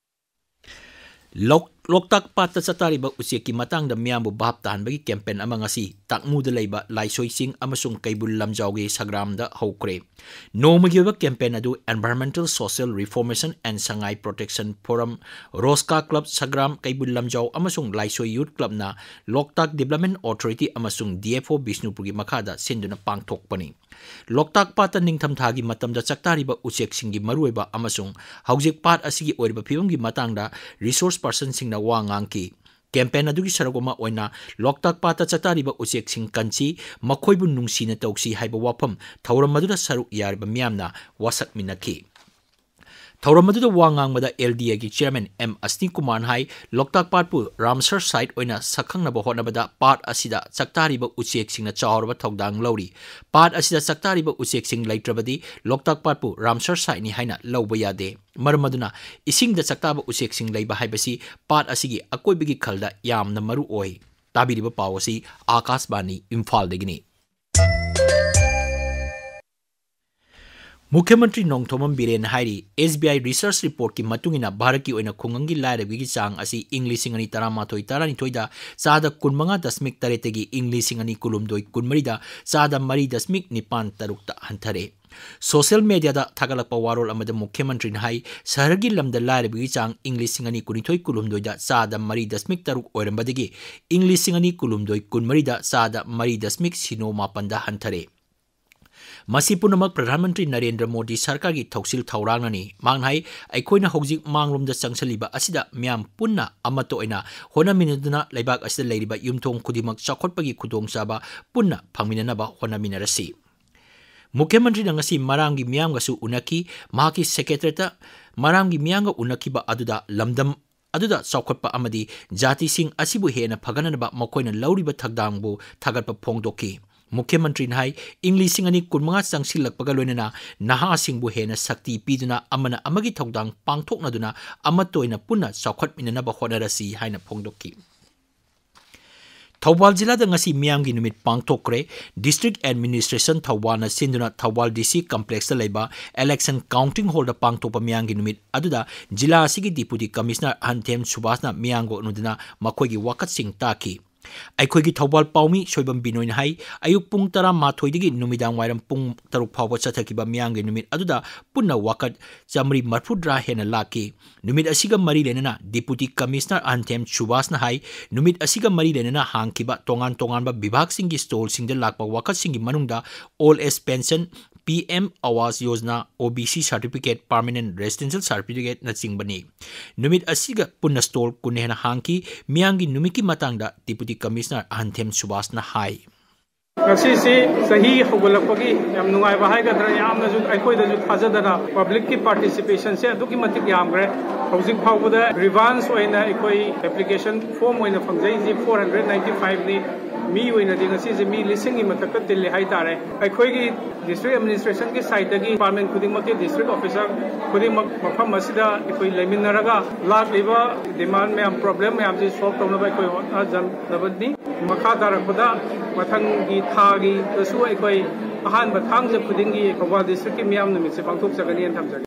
ꯂꯣꯛ-, ꯂꯣꯛꯇꯥꯛ ꯄꯥꯠꯇ ꯆꯠꯇꯥꯔꯤꯕ ꯎꯆꯦꯛꯀꯤ ꯃꯇꯥꯡꯗ ꯃꯤꯌꯥꯝꯕꯨ ꯚꯥꯞ ꯇꯥꯍꯟꯕꯒꯤ ꯀꯦꯝꯄꯦꯟ ꯑꯃ ꯉꯁꯤ ꯇꯥꯛꯃꯨꯗ ꯂꯩꯕ ꯂꯥꯏꯁꯣꯏ ꯆꯤꯡ ꯑꯃꯁꯨꯡ ꯀꯩꯕꯨꯜ ꯂꯝꯖꯥꯎꯒꯤ ꯁꯒ꯭ꯔꯥꯝꯗ ꯍꯧꯈ꯭ꯔꯦ꯫ ꯅꯣꯡꯃꯒꯤ ꯑꯣꯏꯕ ꯀꯦꯝꯄꯦꯟ ꯑꯗꯨ Environmental Social Reformation and Sangai Protection Forum, ꯔꯣꯁꯀꯥ ꯀ꯭ꯂꯕ ꯁꯒ꯭ꯔꯥꯝ, ꯀꯩꯕꯨꯜ ꯂꯝꯖꯥꯎ ꯑꯃꯁꯨꯡ ꯂꯥꯏꯁꯣꯏ ꯌꯨꯊ ꯀ꯭ꯂꯕꯅ ꯂꯣꯛꯇꯥꯛ ꯗꯤꯕꯂꯞꯃꯦꯟꯠ ꯑꯣꯊꯣꯔꯤꯇꯤ ꯑꯃꯁꯨꯡ DFO ꯕꯤꯁꯅꯨꯄꯨꯔꯒꯤ ꯃꯈꯥꯗ ꯁꯤꯟꯗꯨꯅ ꯄꯥꯡꯊꯣꯛꯄꯅꯤ꯫ ꯂꯣꯛꯇꯥꯛ ꯄꯥꯠꯇ ꯅꯤꯡꯊꯝꯊꯥꯒꯤ ꯃꯇꯝꯗ ꯆꯥꯛꯇꯥꯔꯤꯕ ꯎꯆꯦꯛꯁꯤꯡꯒꯤ ꯃꯔꯨꯑꯣꯏꯕ ꯑꯃꯁꯨꯡ ꯍꯧꯖꯤꯛ ꯄꯥꯠ ꯑꯁꯤꯒꯤ ꯑꯣꯏꯔꯤꯕ ꯐꯤꯕꯝꯒꯤ ꯃꯇꯥꯡꯗ ꯔꯤꯁꯣꯔꯁ ꯄꯔꯁꯟꯁꯤꯡꯅ ꯋꯥ ꯉꯥꯡꯈꯤ꯫ ꯀꯦꯝꯄꯦꯟ ꯑꯗꯨꯒꯤ ꯁꯔꯨꯛ ꯑꯃ ꯑꯣꯏꯅ ꯂꯣꯛꯇꯥꯛ ꯄꯥꯠꯇ ꯆꯠꯇꯥꯔꯤꯕ ꯎꯆꯦꯛꯁꯤꯡ ꯀꯟꯁꯤ, ꯃꯈꯣꯏꯕꯨ ꯅꯨꯡꯁꯤꯅ ꯇꯧꯁꯤ ꯍꯥꯏꯕ ꯋꯥꯐꯝ ꯊꯧꯔꯝ ꯑꯗꯨꯗ ꯁꯔꯨꯛ ꯌꯥꯔꯤꯕ ꯃꯤꯌꯥꯝꯅ ꯋꯥꯁꯛꯃꯤꯟꯅꯈꯤ꯫ ꯊꯧꯔꯝ ꯑꯗꯨꯗ ꯋꯥ ꯉꯥꯡꯕꯗ ꯑꯦꯜ ꯗꯤ ꯑꯦꯒꯤ ꯆꯤꯌꯔꯃꯦꯟ ꯑꯦꯝ ꯑꯁꯅꯤ ꯀꯨꯃꯥꯔꯅ ꯍꯥꯏ, ꯂꯣꯛꯇꯥꯛ ꯄꯥꯠꯄꯨ ꯔꯥꯝꯁꯔ ꯁꯥꯏꯠ ꯑꯣꯏꯅ ꯁꯛꯈꯪꯅꯕ ꯍꯣꯠꯅꯕꯗ ꯄꯥꯠ ꯑꯁꯤꯗ ꯆꯥꯛꯇꯥꯔꯤꯕ ꯎꯆꯦꯛꯁꯤꯡꯅ ꯆꯥꯎꯔꯕ ꯊꯧꯗꯥꯡ ꯂꯧꯔꯤ꯫ ꯄꯥꯠ ꯑꯁꯤꯗ ꯆꯥꯛꯇꯥꯔꯤꯕ ꯎꯆꯦꯛꯁꯤꯡ ꯂꯩꯇ꯭ꯔꯕꯗꯤ ꯂꯣꯛꯇꯥꯛ ꯄꯥꯠꯄꯨ ꯔꯥꯝꯁꯔ ꯁꯥꯏꯠꯅꯤ ꯍꯥꯏꯅ ꯂꯧꯕ ꯌꯥꯗꯦ꯫ ꯃꯔꯝ ꯑꯗꯨꯅ ꯏꯁꯤꯡꯗ ꯆꯥꯛꯇꯥꯕ ꯎꯆꯦꯛꯁꯤꯡ ꯂꯩꯕ ꯍꯥꯏꯕꯁꯤ ꯄꯥꯠ ꯑꯁꯤꯒꯤ ꯑꯀꯣꯏꯕꯒꯤ ꯈꯜꯗ ꯌꯥꯝꯅ ꯃꯔꯨ ꯑꯣꯏ꯫ ꯇꯥꯕꯤꯔꯤꯕ ꯄꯥꯎ ꯑꯁꯤ ꯑꯥꯀꯥꯁꯕꯥꯅꯤ ꯏꯝꯐꯥꯜꯗꯒꯤꯅꯤ꯫ ꯃꯨꯈ꯭ꯌ ꯃꯟꯇ꯭ꯔꯤ ꯅꯣꯡꯊꯣꯝꯕꯝ ꯕꯤꯔꯦꯟꯅ ꯍꯥꯏꯔꯤ, ꯑꯦꯁ ꯕꯤ ꯑꯥꯏ ꯔꯤꯁꯔꯁ ꯔꯤꯄꯣꯔꯠꯀꯤ ꯃꯇꯨꯡ ꯏꯟꯅ ꯚꯥꯔꯠꯀꯤ ꯑꯣꯏꯅ ꯈꯨꯡꯒꯪꯒꯤ ꯂꯥꯏꯔꯕꯒꯤ ꯆꯥꯡ ꯑꯁꯤ ꯏꯪ ꯂꯤꯁꯤꯡ ꯑꯅꯤ ꯇꯔꯥꯃꯥꯊꯣꯏ ꯇꯔꯥꯅꯤꯊꯣꯏꯗ ꯆꯥꯗ ꯀꯨꯟꯃꯉꯥ ꯗꯁꯃꯤꯛ ꯇꯔꯦꯠꯇꯒꯤ ꯏꯪ ꯂꯤꯁꯤꯡ ꯑꯅꯤ ꯀꯨꯟꯍꯨꯝꯗꯣꯏ ꯀꯨꯟꯃꯔꯤꯗ ꯆꯥꯗ ꯃꯔꯤ ꯗꯁꯃꯤꯛ ꯅꯤꯄꯥꯟ ꯇꯔꯨꯛꯇ ꯍꯟꯊꯔꯦ꯫ ꯁꯣꯁꯤꯌꯦꯜ ꯃꯦꯗꯤꯌꯥꯗ ꯊꯥꯒꯠꯂꯛꯄ ꯋꯥꯔꯣꯜ ꯑꯃꯗ ꯃꯨꯈ꯭ꯌ ꯃꯟꯇ꯭ꯔꯤꯅ ꯍꯥꯏ, ꯁꯍꯔꯒꯤ ꯂꯝꯗ ꯂꯥꯏꯔꯕꯒꯤ ꯆꯥꯡ ꯏꯪ ꯂꯤꯁꯤꯡ ꯑꯅꯤ ꯀꯨꯟꯅꯤꯊꯣꯏ ꯀꯨꯟꯍꯨꯝꯗꯣꯏꯗ ꯆꯥꯗ ꯃꯔꯤ ꯗꯁꯃꯤꯛ ꯇꯔꯨꯛ ꯑꯣꯏꯔꯝꯕꯗꯒꯤ ꯏꯪ ꯂꯤꯁꯤꯡ ꯑꯅꯤ ꯀꯨꯟꯍꯨꯝꯗꯣꯏ ꯀꯨꯟꯃꯔꯤꯗ ꯆꯥꯗ ꯃꯔꯤ ꯗꯁꯃꯤꯛ ꯁꯤꯅꯣ ꯃꯥꯄꯟꯗ ꯍꯟꯊꯔꯦ꯫ ꯃꯁꯤ ꯄꯨꯝꯅꯃꯛ ꯄ꯭ꯔꯙꯥꯟ ꯃꯟꯇ꯭ꯔꯤ ꯅꯔꯦꯟꯗ꯭ꯔ ꯃꯣꯗꯤ ꯁꯔꯀꯥꯔꯒꯤ ꯊꯧꯁꯤꯜ ꯊꯧꯔꯥꯡꯅꯅꯤ꯫ ꯃꯍꯥꯛꯅ ꯍꯥꯏ, ꯑꯩꯈꯣꯏꯅ ꯍꯧꯖꯤꯛ ꯃꯥꯡꯂꯣꯝꯗ ꯆꯪꯁꯤꯜꯂꯤꯕ ꯑꯁꯤꯗ ꯃꯤꯌꯥꯝ ꯄꯨꯟꯅ ꯑꯃꯠꯇ ꯑꯣꯏꯅ ꯍꯣꯠꯅꯃꯤꯟꯅꯗꯨꯅ ꯂꯩꯕꯥꯛ ꯑꯁꯤꯗ ꯂꯩꯔꯤꯕ ꯌꯨꯝꯊꯣꯡ ꯈꯨꯗꯤꯡꯃꯛ ꯆꯥꯎꯈꯠꯄꯒꯤ ꯈꯨꯗꯣꯡꯆꯥꯕ ꯄꯨꯟꯅ ꯐꯪꯃꯤꯟꯅꯅꯕ ꯍꯣꯠꯅꯃꯤꯟꯅꯔꯁꯤ꯫ ꯃꯨꯈ꯭ꯌ ꯃꯟꯇ꯭ꯔꯤꯅ ꯉꯁꯤ ꯃꯔꯥꯝꯒꯤ ꯃꯤꯌꯥꯝꯒꯁꯨ ꯎꯅꯈꯤ꯫ ꯃꯍꯥꯛꯀꯤ ꯁꯦꯀ꯭ꯔꯦꯇꯔꯤꯌꯦꯠꯇ ꯃꯔꯥꯝꯒꯤ ꯃꯤꯌꯥꯝꯒ ꯎꯅꯈꯤꯕ ꯑꯗꯨꯗ ꯂꯝꯗꯝ ꯑꯗꯨꯗ ꯆꯥꯎꯈꯠꯄ ꯑꯃꯗꯤ ꯖꯥꯇꯤꯁꯤꯡ ꯑꯁꯤꯕꯨ ꯍꯦꯟꯅ ꯐꯒꯠꯅꯅꯕ ꯃꯈꯣꯏꯅ ꯂꯧꯔꯤꯕ ꯊꯧꯗꯥꯡꯕꯨ ꯊꯥꯒꯠꯄ ꯐꯣꯡꯗꯣꯛꯈꯤ꯫ ꯃꯨꯈ꯭ꯌ ꯃꯟꯇ꯭ꯔꯤꯅ ꯍꯥꯏ, ꯏꯪ ꯂꯤꯁꯤꯡ ꯑꯅꯤ ꯀꯨꯟꯃꯉꯥ ꯆꯪꯁꯤꯜꯂꯛꯄꯒ ꯂꯣꯏꯅꯅ ꯅꯍꯥꯁꯤꯡꯕꯨ ꯍꯦꯟꯅ ꯁꯛꯇꯤ ꯄꯤꯗꯨꯅ ꯑꯃꯅ ꯑꯃꯒꯤ ꯊꯧꯗꯥꯡ ꯄꯥꯡꯊꯣꯛꯅꯗꯨꯅ ꯑꯃꯠꯇ ꯑꯣꯏꯅ ꯄꯨꯟꯅ ꯆꯥꯎꯈꯠꯃꯤꯟꯅꯅꯕ ꯍꯣꯠꯅꯔꯁꯤ ꯍꯥꯏꯅ ꯐꯣꯡꯗꯣꯛꯈꯤ꯫ ꯊꯧꯕꯥꯜ ꯖꯤꯂꯥꯗ ꯉꯁꯤ ꯃꯤꯌꯥꯝꯒꯤ ꯅꯨꯃꯤꯠ ꯄꯥꯡꯊꯣꯛꯈ꯭ꯔꯦ꯫ ꯗꯤꯁꯇ꯭ꯔꯤꯛ ꯑꯦꯗꯃꯤꯅꯤꯁꯇ꯭ꯔꯦꯁꯟ ꯊꯧꯕꯥꯜꯅ ꯁꯤꯟꯗꯨꯅ ꯊꯧꯕꯥꯜ ꯗꯤ ꯁꯤ ꯀꯝꯄ꯭ꯂꯦꯛꯁꯇ ꯂꯩꯕ ꯏꯂꯦꯛꯁꯟ ꯀꯥꯎꯟꯇꯤꯡ ꯍꯣꯜꯗ ꯄꯥꯡꯊꯣꯛꯄ ꯃꯤꯌꯥꯝꯒꯤ ꯅꯨꯃꯤꯠ ꯑꯗꯨꯗ ꯖꯤꯂꯥ ꯑꯁꯤꯒꯤ ꯗꯤꯄꯨꯇꯤ ꯀꯃꯤꯁꯅꯔ ꯑꯍꯟꯊꯦꯝ ꯁꯨꯕꯥꯁꯅ ꯃꯤꯌꯥꯝꯒ ꯎꯅꯗꯨꯅ ꯃꯈꯣꯏꯒꯤ ꯋꯥꯀꯠꯁꯤꯡ ꯇꯥꯈꯤ꯫ ꯑꯩꯈꯣꯏꯒꯤ ꯊꯧꯕꯥꯜ ꯄꯥꯎꯃꯤ ꯁꯣꯏꯕꯝ ꯕꯤꯅꯣꯏꯅ ꯍꯥꯏ, ꯑꯌꯨꯛ ꯄꯨꯡ ꯇꯔꯥꯃꯥꯊꯣꯏꯗꯒꯤ ꯅꯨꯃꯤꯗꯥꯡ ꯋꯥꯏꯔꯝ ꯄꯨꯡ ꯇꯔꯨꯛ ꯐꯥꯎꯕ ꯆꯠꯊꯈꯤꯕ ꯃꯤꯌꯥꯝꯒꯤ ꯅꯨꯃꯤꯠ ꯑꯗꯨꯗ ꯄꯨꯟꯅ ꯋꯥꯀꯠ ꯆꯥꯃꯔꯤ ꯃꯔꯐꯨꯇꯔꯥ ꯍꯦꯟꯅ ꯂꯥꯛꯈꯤ꯫ ꯅꯨꯃꯤꯠ ꯑꯁꯤꯒ ꯃꯔꯤ ꯂꯩꯅꯅ ꯗꯤꯄꯨꯇꯤ ꯀꯃꯤꯁꯅꯔ ꯑꯍꯟꯊꯦꯝ ꯁꯨꯕꯥꯁꯅ ꯍꯥꯏ, ꯅꯨꯃꯤꯠ ꯑꯁꯤꯒ ꯃꯔꯤ ꯂꯩꯅꯅ ꯍꯥꯡꯈꯤꯕ ꯇꯣꯉꯥꯟ ꯇꯣꯉꯥꯟꯕ ꯕꯤꯚꯥꯒꯁꯤꯡꯒꯤ ꯁ꯭ꯇꯣꯜꯁꯤꯡꯗ ꯂꯥꯛꯄ ꯋꯥꯀꯠꯁꯤꯡꯒꯤ ꯃꯅꯨꯡꯗ old age pension, P M Awas Yojana, O B C certificate, ꯄꯥꯔꯃꯦꯅꯦꯟꯠ residential ꯁꯥꯔꯇꯤꯐꯤꯀꯦꯠꯅꯆꯤꯡꯕꯅꯤ꯫ ꯅꯨꯃꯤꯠ ꯑꯁꯤꯒ ꯄꯨꯟꯅ ꯁ꯭ꯇꯣꯜ ꯀꯨꯟ ꯍꯦꯟꯅ ꯍꯥꯡꯈꯤ꯫ ꯃꯤꯌꯥꯝꯒꯤ ꯅꯨꯃꯤꯠꯀꯤ ꯃꯇꯥꯡꯗ ꯗꯤꯄꯨꯇꯤ ꯀꯃꯤꯁꯅꯔ ꯑꯍꯟꯊꯦꯝ ꯁꯨꯕꯥꯁꯅ ꯍꯥꯏ꯫ ꯉꯁꯤꯁꯤ ꯆꯍꯤ ꯍꯧꯒꯠꯂꯛꯄꯒꯤ ꯌꯥꯝ ꯅꯨꯡꯉꯥꯏꯕ ꯍꯥꯏꯒꯗ꯭ꯔꯥ, ꯌꯥꯝꯅꯁꯨ ꯑꯩꯈꯣꯏꯗꯁꯨ ꯊꯥꯖꯗꯅ ꯄꯕ꯭ꯂꯤꯛꯀꯤ ꯄꯥꯔꯇꯤꯁꯤꯄꯦꯁꯟꯁꯦ ꯑꯗꯨꯛꯀꯤ ꯃꯇꯤꯛ ꯌꯥꯝꯈ꯭ꯔꯦ꯫ ꯍꯧꯖꯤꯛ ꯐꯥꯎꯕꯗ ꯒ꯭ꯔꯤꯚꯥꯟꯁ ꯑꯣꯏꯅ ꯑꯩꯈꯣꯏ ꯑꯦꯄ꯭ꯂꯤꯀꯦꯁꯟ ꯐꯣꯔꯝ ꯑꯣꯏꯅ ꯐꯪꯖꯩꯁꯦ ꯐꯣꯔ ꯍꯟꯗ꯭ꯔꯦꯠ ꯅꯥꯏꯟꯇꯤ ꯐꯥꯏꯚꯅꯤ꯫ ꯃꯤ ꯑꯣꯏꯅꯗꯤ ꯉꯁꯤꯁꯦ ꯃꯤ ꯂꯤꯁꯤꯡꯒꯤ ꯃꯊꯛꯇ ꯇꯤꯜꯂꯤ ꯍꯥꯏꯇꯥꯔꯦ꯫ ꯑꯩꯈꯣꯏꯒꯤ ꯗꯤꯁꯇ꯭ꯔꯤꯛ ꯑꯦꯗꯃꯤꯅꯤꯁꯇ꯭ꯔꯦꯁꯟꯒꯤ ꯁꯥꯏꯠꯇꯒꯤ ꯗꯤꯄꯥꯔꯠꯃꯦꯟ ꯈꯨꯗꯤꯡꯃꯛꯀꯤ ꯗꯤꯁꯇ꯭ꯔꯤꯛ ꯑꯣꯐꯤꯁꯥꯔ ꯈꯨꯗꯤꯡꯃꯛ ꯃꯐꯝ ꯑꯁꯤꯗ ꯑꯩꯈꯣꯏ ꯂꯩꯃꯤꯟꯅꯔꯒ ꯂꯥꯛꯂꯤꯕ ꯗꯤꯃꯥꯟ ꯃꯌꯥꯝ, ꯄ꯭ꯔꯣꯕ꯭ꯂꯦꯝ ꯃꯌꯥꯝꯁꯤ ꯁꯣꯜꯕ ꯇꯧꯅꯕ ꯑꯩꯈꯣꯏ ꯍꯣꯠꯅꯖꯅꯕꯅꯤ꯫ ꯃꯈꯥ ꯇꯥꯔꯛꯄꯗ ꯃꯊꯪꯒꯤ ꯊꯥꯒꯤꯗꯁꯨ ꯑꯩꯈꯣꯏ ꯑꯍꯥꯟꯕ ꯊꯥꯡꯖ ꯈꯨꯗꯤꯡꯒꯤ ꯊꯧꯕꯥꯜ ꯗꯤꯁꯇ꯭ꯔꯤꯛꯀꯤ ꯃꯤꯌꯥꯝ ꯅꯨꯃꯤꯠꯁꯦ ꯄꯥꯡꯊꯣꯛꯆꯒꯅꯤꯅ ꯊꯝꯖꯒꯦ꯫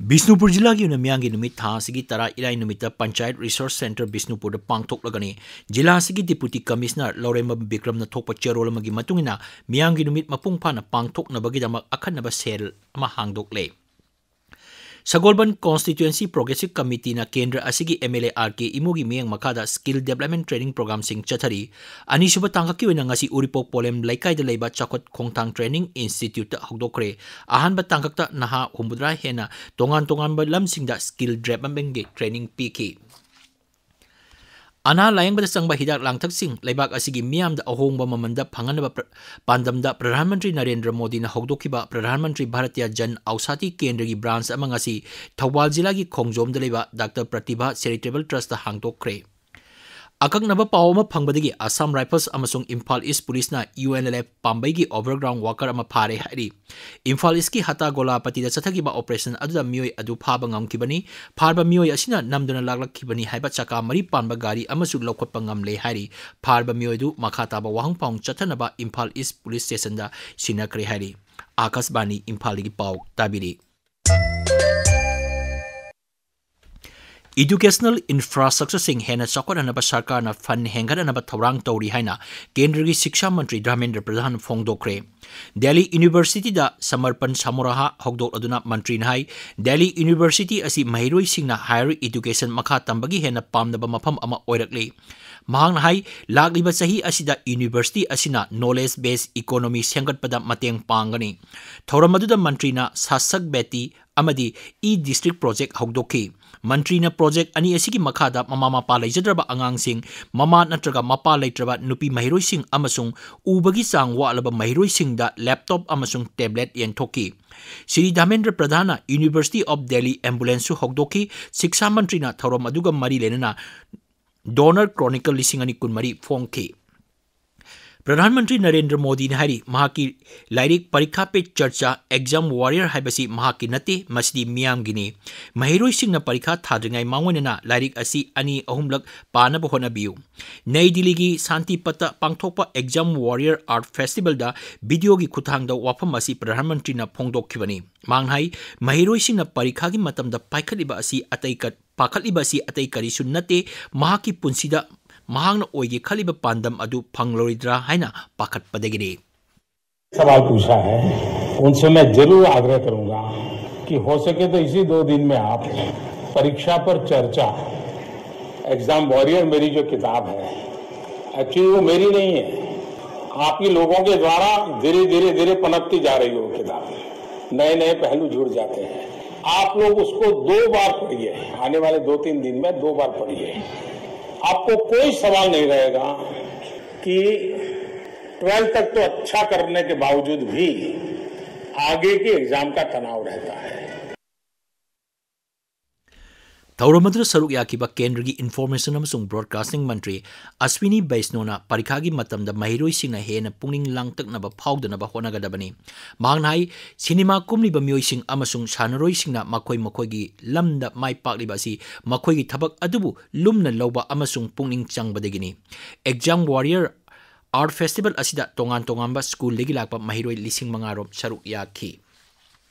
ꯕꯤꯁꯅꯨꯄꯨꯔ ꯖꯤꯂꯥꯒꯤ ꯑꯣꯏꯅ ꯃꯤꯌꯥꯝꯒꯤ ꯅꯨꯃꯤꯠ ꯊꯥ ꯑꯁꯤꯒꯤ ꯇꯔꯥ ꯏꯔꯥꯏ ꯅꯨꯃꯤꯠꯇ ꯄꯟꯆꯥꯌꯠ ꯔꯤꯁꯣꯔꯁ ꯁꯦꯟꯇꯔ ꯕꯤꯁꯅꯨꯄꯨꯔꯗ ꯄꯥꯡꯊꯣꯛꯂꯒꯅꯤ꯫ ꯖꯤꯂꯥ ꯑꯁꯤꯒꯤ ꯗꯤꯄꯨꯇꯤ ꯀꯃꯤꯁꯅꯔ ꯂꯧꯔꯦꯝꯕꯝ ꯕꯤꯀ꯭ꯔꯝꯅ ꯊꯣꯛꯄ ꯆꯦꯔꯣꯜ ꯑꯃꯒꯤ ꯃꯇꯨꯡ ꯏꯟꯅ ꯃꯤꯌꯥꯝꯒꯤ ꯅꯨꯃꯤꯠ ꯃꯄꯨꯡ ꯐꯥꯅ ꯄꯥꯡꯊꯣꯛꯅꯕꯒꯤꯗꯃꯛ ꯑꯈꯟꯅꯕ ꯁꯦꯜ ꯑꯃ ꯍꯥꯡꯗꯣꯛꯂꯦ꯫ ꯁꯒꯣꯜꯕꯟ ꯀꯣꯟꯁꯇꯤꯇ꯭ꯋꯦꯟꯁꯤ ꯄ꯭ꯔꯣꯒ꯭ꯔꯦꯁꯤꯞ ꯀꯃꯤꯇꯤꯅ ꯀꯦꯟꯗ꯭ꯔ ꯑꯁꯤꯒꯤ ꯑꯦꯝ ꯑꯦꯜ ꯑꯦ ꯑꯥꯔ ꯀꯦ ꯏꯃꯣꯒꯤ ꯃꯤꯠꯌꯦꯡ ꯃꯈꯥꯗ ꯁ꯭ꯀꯤꯜ ꯗꯦꯕꯂꯞꯃꯦꯟ ꯇ꯭ꯔꯦꯅꯤꯡ ꯄ꯭ꯔꯣꯒ꯭ꯔꯥꯝꯁꯤꯡ ꯆꯠꯊꯔꯤ꯫ ꯑꯅꯤꯁꯨꯕ ꯇꯥꯡꯀꯛꯀꯤ ꯑꯣꯏꯅ ꯉꯁꯤ ꯎꯔꯤꯄꯣꯛ ꯄꯣꯂꯦꯝ ꯂꯩꯀꯥꯏꯗ ꯂꯩꯕ ꯆꯥꯎꯈꯠ ꯈꯣꯡꯊꯥꯡ ꯇ꯭ꯔꯦꯅꯤꯡ ꯏꯟꯁꯇꯤꯇ꯭ꯌꯨꯠꯇ ꯍꯧꯗꯣꯛꯈ꯭ꯔꯦ꯫ ꯑꯍꯥꯟꯕ ꯇꯥꯡꯀꯛꯇ ꯅꯍꯥ ꯍꯨꯝꯐꯨꯇꯔꯥ ꯍꯦꯟꯅ ꯇꯣꯉꯥꯟ ꯇꯣꯉꯥꯟꯕ ꯂꯝꯁꯤꯡꯗ ꯁ꯭ꯀꯤꯜ ꯗꯦꯕꯂꯞꯃꯦꯟꯒꯤ ꯇ꯭ꯔꯦꯅꯤꯡ ꯄꯤꯈꯤ꯫ ꯑꯅꯥ ꯂꯥꯌꯦꯡꯕꯗ ꯆꯪꯕ ꯍꯤꯗꯥꯛ ꯂꯥꯡꯊꯛꯁꯤꯡ ꯂꯩꯕꯥꯛ ꯑꯁꯤꯒꯤ ꯃꯤꯌꯥꯝꯗ ꯑꯍꯣꯡꯕ ꯃꯃꯜꯗ ꯐꯪꯍꯟꯅꯕ ꯄ꯭ꯔ-, ꯄꯥꯟꯗꯝꯗ ꯄ꯭ꯔꯙꯥꯟ ꯃꯟꯇ꯭ꯔꯤ ꯅꯔꯦꯟꯗ꯭ꯔ ꯃꯣꯗꯤꯅ ꯍꯧꯗꯣꯛꯈꯤꯕ ꯄ꯭ꯔꯙꯥꯟ ꯃꯟꯇ꯭ꯔꯤ ꯚꯥꯔꯇꯤꯌꯥ ꯖꯟ ꯑꯧꯁꯥꯙꯤ ꯀꯦꯟꯗ꯭ꯔꯒꯤ ꯕ꯭ꯔꯥꯟꯆ ꯑꯃ ꯉꯁꯤ ꯊꯧꯕꯥꯜ ꯖꯤꯂꯥꯒꯤ ꯈꯣꯡꯖꯣꯝꯗ ꯂꯩꯕ ꯗꯥꯛꯇꯔ ꯄ꯭ꯔꯇꯤꯚꯥ ꯆꯦꯔꯤꯇꯦꯕꯜ ꯇ꯭ꯔꯁꯇ ꯍꯥꯡꯗꯣꯛꯈ꯭ꯔꯦ꯫ ꯑꯀꯛꯅꯕ ꯄꯥꯎ ꯑꯃ ꯐꯪꯕꯗꯒꯤ ꯑꯁꯥꯝ ꯔꯥꯏꯐꯜꯁ ꯑꯃꯁꯨꯡ ꯏꯝꯐꯥꯜ ꯏꯁ ꯄꯨꯂꯤꯁꯅ ꯌꯨ ꯑꯦꯟ ꯑꯦꯜ ꯑꯦꯐ ꯄꯥꯝꯕꯩꯒꯤ ꯑꯣꯚꯔꯒ꯭ꯔꯥꯎꯟ ꯋꯥꯀꯔ ꯑꯃ ꯐꯥꯔꯦ ꯍꯥꯏꯔꯤ꯫ ꯏꯝꯐꯥꯜ ꯏꯁꯀꯤ ꯍꯇꯥ ꯒꯣꯂꯥꯄꯇꯤꯗ ꯆꯠꯊꯈꯤꯕ ꯑꯣꯄꯔꯦꯁꯟ ꯑꯗꯨꯗ ꯃꯤꯑꯣꯏ ꯑꯗꯨ ꯐꯥꯕ ꯉꯝꯈꯤꯕꯅꯤ꯫ ꯐꯥꯔꯕ ꯃꯤꯑꯣꯏ ꯑꯁꯤꯅ ꯅꯝꯗꯨꯅ ꯂꯥꯛꯂꯛꯈꯤꯕꯅꯤ ꯍꯥꯏꯕ ꯆꯀꯥ ꯃꯔꯤ ꯄꯥꯟꯕ ꯒꯥꯔꯤ ꯑꯃꯁꯨ ꯂꯧꯈꯠꯄ ꯉꯝꯂꯦ ꯍꯥꯏꯔꯤ꯫ ꯐꯥꯔꯕ ꯃꯤꯑꯣꯏ ꯑꯗꯨ ꯃꯈꯥ ꯇꯥꯕ ꯋꯥꯍꯪ ꯄꯥꯎ ꯆꯠꯊꯅꯕ ꯏꯝꯐꯥꯜ ꯏꯁ ꯄꯨꯂꯤꯁ ꯁ꯭ꯇꯦꯁꯟꯗ ꯁꯤꯟꯅꯈ꯭ꯔꯦ ꯍꯥꯏꯔꯤ꯫ ꯑꯥꯀꯥꯁꯕꯥꯅꯤ ꯏꯝꯐꯥꯜꯗꯒꯤ ꯄꯥꯎ ꯇꯥꯕꯤꯔꯤ꯫ ꯏꯗꯨꯀꯦꯁꯅꯦꯜ ꯏꯟꯐ꯭ꯔꯥꯁ꯭ꯇ꯭ꯔꯛꯆꯔꯁꯤꯡ ꯍꯦꯟꯅ ꯆꯥꯎꯈꯠꯍꯟꯅꯕ ꯁꯔꯀꯥꯔꯅ ꯐꯟ ꯍꯦꯟꯒꯠꯍꯟꯅꯕ ꯊꯧꯔꯥꯡ ꯇꯧꯔꯤ ꯍꯥꯏꯅ ꯀꯦꯟꯗ꯭ꯔꯒꯤ ꯁꯤꯛꯁꯥ ꯃꯟꯇ꯭ꯔꯤ ꯙꯔꯃꯦꯟꯗ꯭ꯔ ꯄ꯭ꯔꯙꯥꯟ ꯐꯣꯡꯗꯣꯛꯈ꯭ꯔꯦ꯫ ꯗꯦꯜꯂꯤ ꯌꯨꯅꯤꯚꯔꯁꯤꯇꯤꯗ ꯁꯃꯔꯄꯟ ꯁꯃꯥꯔꯣꯍ ꯍꯧꯗꯣꯛꯂꯗꯨꯅ ꯃꯟꯇ꯭ꯔꯤꯅ ꯍꯥꯏ, ꯗꯦꯜꯂꯤ ꯌꯨꯅꯤꯚꯔꯁꯤꯇꯤ ꯑꯁꯤ ꯃꯍꯩꯔꯣꯏꯁꯤꯡꯅ higher education ꯃꯈꯥ ꯇꯝꯕꯒꯤ ꯍꯦꯟꯅ ꯄꯥꯝꯅꯕ ꯃꯐꯝ ꯑꯃ ꯑꯣꯏꯔꯛꯂꯤ꯫ ꯃꯍꯥꯛꯅ ꯍꯥꯏ, ꯂꯥꯛꯂꯤꯕ ꯆꯍꯤ ꯑꯁꯤꯗ ꯌꯨꯅꯤꯚꯔꯁꯤꯇꯤ ꯑꯁꯤꯅ knowledge based economy ꯁꯦꯝꯒꯠꯄꯗ ꯃꯇꯦꯡ ꯄꯥꯡꯒꯅꯤ꯫ ꯊꯧꯔꯝ ꯑꯗꯨꯗ ꯃꯟꯇ꯭ꯔꯤꯅ ꯁꯥꯁꯛ ꯕꯦꯇꯤ ꯑꯃꯗꯤ e-district project ꯍꯧꯗꯣꯛꯈꯤ꯫ ꯃꯟꯇ꯭ꯔꯤꯅ project ꯑꯅꯤ ꯑꯁꯤꯒꯤ ꯃꯈꯥꯗ ꯃꯃꯥ ꯃꯄꯥ ꯂꯩꯖꯗ꯭ꯔꯕ ꯑꯉꯥꯡꯁꯤꯡ, ꯃꯃꯥ ꯅꯠꯇ꯭ꯔꯒ ꯃꯄꯥ ꯂꯩꯇ꯭ꯔꯕ ꯅꯨꯄꯤ ꯃꯍꯩꯔꯣꯏꯁꯤꯡ ꯑꯃꯁꯨꯡ ꯎꯕꯒꯤ ꯆꯥꯡ ꯋꯥꯠꯂꯕ ꯃꯍꯩꯔꯣꯏꯁꯤꯡꯗ laptop ꯑꯃꯁꯨꯡ tablet ꯌꯦꯟꯊꯣꯛꯈꯤ꯫ Shri Dharmendra ꯄ꯭ꯔꯙꯥꯟꯅ University of Delhi ambulance ꯁꯨ ꯍꯧꯗꯣꯛꯈꯤ꯫ ꯁꯤꯛꯁꯥ ꯃꯟꯇ꯭ꯔꯤꯅ ꯊꯧꯔꯝ ꯑꯗꯨꯒ ꯃꯔꯤ ꯂꯩꯅꯅ Donor Chronicle ꯂꯤꯁꯤꯡ ꯑꯅꯤ ꯀꯨꯟꯃꯔꯤ ꯐꯣꯡꯈꯤ꯫ ꯄ꯭ꯔꯙꯥꯟ ꯃꯟꯇ꯭ꯔꯤ ꯅꯔꯦꯟꯗ꯭ꯔ ꯃꯣꯗꯤꯅ ꯍꯥꯏꯔꯤ, ꯃꯍꯥꯛꯀꯤ ꯂꯥꯏꯔꯤꯛ ꯄꯔꯤꯈꯥ ꯄꯦ ꯆꯔꯆꯥ, Exam Warrior ꯍꯥꯏꯕꯁꯤ ꯃꯍꯥꯛꯀꯤ ꯅꯠꯇꯦ, ꯃꯁꯤꯗꯤ ꯃꯤꯌꯥꯝꯒꯤꯅꯤ꯫ ꯃꯍꯩꯔꯣꯏꯁꯤꯡꯅ ꯄꯔꯤꯈꯥ ꯊꯥꯗ꯭ꯔꯤꯉꯩ ꯃꯥꯡꯑꯣꯏꯅꯅ ꯂꯥꯏꯔꯤꯛ ꯑꯁꯤ ꯑꯅꯤ ꯑꯍꯨꯝꯂꯛ ꯄꯥꯅꯕ ꯍꯣꯠꯅꯕꯤꯌꯨ꯫ ꯅꯩ ꯗꯤꯜꯂꯤꯒꯤ ꯁꯥꯟꯇꯤꯄꯠꯇ ꯄꯥꯡꯊꯣꯛꯄ Exam Warrior Art Festival ꯗ video ꯒꯤ ꯈꯨꯠꯊꯥꯡꯗ ꯋꯥꯐꯝ ꯑꯁꯤ ꯄ꯭ꯔꯙꯥꯟ ꯃꯟꯇ꯭ꯔꯤꯅ ꯐꯣꯡꯗꯣꯛꯈꯤꯕꯅꯤ꯫ ꯃꯍꯥꯛꯅ ꯍꯥꯏ, ꯃꯍꯩꯔꯣꯏꯁꯤꯡꯅ ꯄꯔꯤꯈꯥꯒꯤ ꯃꯇꯝꯗ ꯄꯥꯏꯈꯠꯂꯤꯕ ꯑꯁꯤ ꯑꯇꯩ ꯀ-, ꯄꯥꯈꯠꯂꯤꯕ ꯑꯁꯤ ꯑꯇꯩ ꯀꯔꯤꯁꯨ ꯅꯠꯇꯦ, ꯃꯍꯥꯛꯀꯤ ꯄꯨꯟꯁꯤꯗ ꯃꯍꯥꯛꯅ ꯑꯣꯏꯒꯦ ꯈꯜꯂꯤꯕ ꯄꯥꯟꯗꯝ ꯑꯗꯨ ꯐꯪꯂꯔꯣꯏꯗ꯭ꯔꯥ ꯍꯥꯏꯅ ꯄꯥꯈꯠꯄꯗꯒꯤꯅꯤ꯫ सवाल पूछा है, उनसे मैं जरूर आग्रह करूंगा कि हो सके तो इसी दो दिन में आप परीक्षा पर चर्चा, एग्जाम वॉरियर मेरी जो किताब है, एक्चुअली वो मेरी नहीं है, आप ही लोगों के द्वारा धीरे धीरे धीरे पनपती जा रही हो किताब, नए नए पहलू जुड़ जाते हैं। आप लोग उसको दो बार पढ़िए, आने वाले दो तीन दिन में दो बार पढ़िए, आपको कोई सवाल नहीं रहेगा कि ट्वेल्थ तक तो अच्छा करने के बावजूद भी आगे के एग्जाम का तनाव रहता है। ꯊꯧꯔꯝ ꯑꯗꯨꯗ ꯁꯔꯨꯛ ꯌꯥꯈꯤꯕ ꯀꯦꯟꯗ꯭ꯔꯒꯤ Information ꯑꯃꯁꯨꯡ Broadcasting ꯃꯟꯇ꯭ꯔꯤ ꯑꯁ꯭ꯋꯤꯅꯤ ꯕꯩꯁꯅꯣꯅ ꯄꯔꯤꯈꯥꯒꯤ ꯃꯇꯝꯗ ꯃꯍꯩꯔꯣꯏꯁꯤꯡꯅ ꯍꯦꯟꯅ ꯄꯨꯛꯅꯤꯡ ꯂꯥꯡꯇꯛꯅꯕ ꯐꯥꯎꯗꯅꯕ ꯍꯣꯠꯅꯒꯗꯕꯅꯤ꯫ ꯃꯍꯥꯛꯅ ꯍꯥꯏ, ꯁꯤꯅꯦꯃꯥ ꯀꯨꯝꯂꯤꯕ ꯃꯤꯑꯣꯏꯁꯤꯡ ꯑꯃꯁꯨꯡ ꯁꯥꯟꯅꯔꯣꯏꯁꯤꯡꯅ ꯃꯈꯣꯏ ꯃꯈꯣꯏꯒꯤ ꯂꯝꯗ ꯃꯥꯏ ꯄꯥꯛꯂꯤꯕ ꯑꯁꯤ ꯃꯈꯣꯏꯒꯤ ꯊꯕꯛ ꯑꯗꯨꯕꯨ ꯂꯨꯝꯅ ꯂꯧꯕ ꯑꯃꯁꯨꯡ ꯄꯨꯛꯅꯤꯡ ꯆꯪꯕꯗꯒꯤꯅꯤ꯫ Exam Warrior Art Festival ꯑꯁꯤꯗ ꯇꯣꯉꯥꯟ ꯇꯣꯉꯥꯟꯕ ꯁ꯭ꯀꯨꯜꯗꯒꯤ ꯂꯥꯛꯄ ꯃꯍꯩꯔꯣꯏ ꯂꯤꯁꯤꯡ ꯃꯉꯥ ꯔꯣꯝ ꯁꯔꯨꯛ ꯌꯥꯈꯤ꯫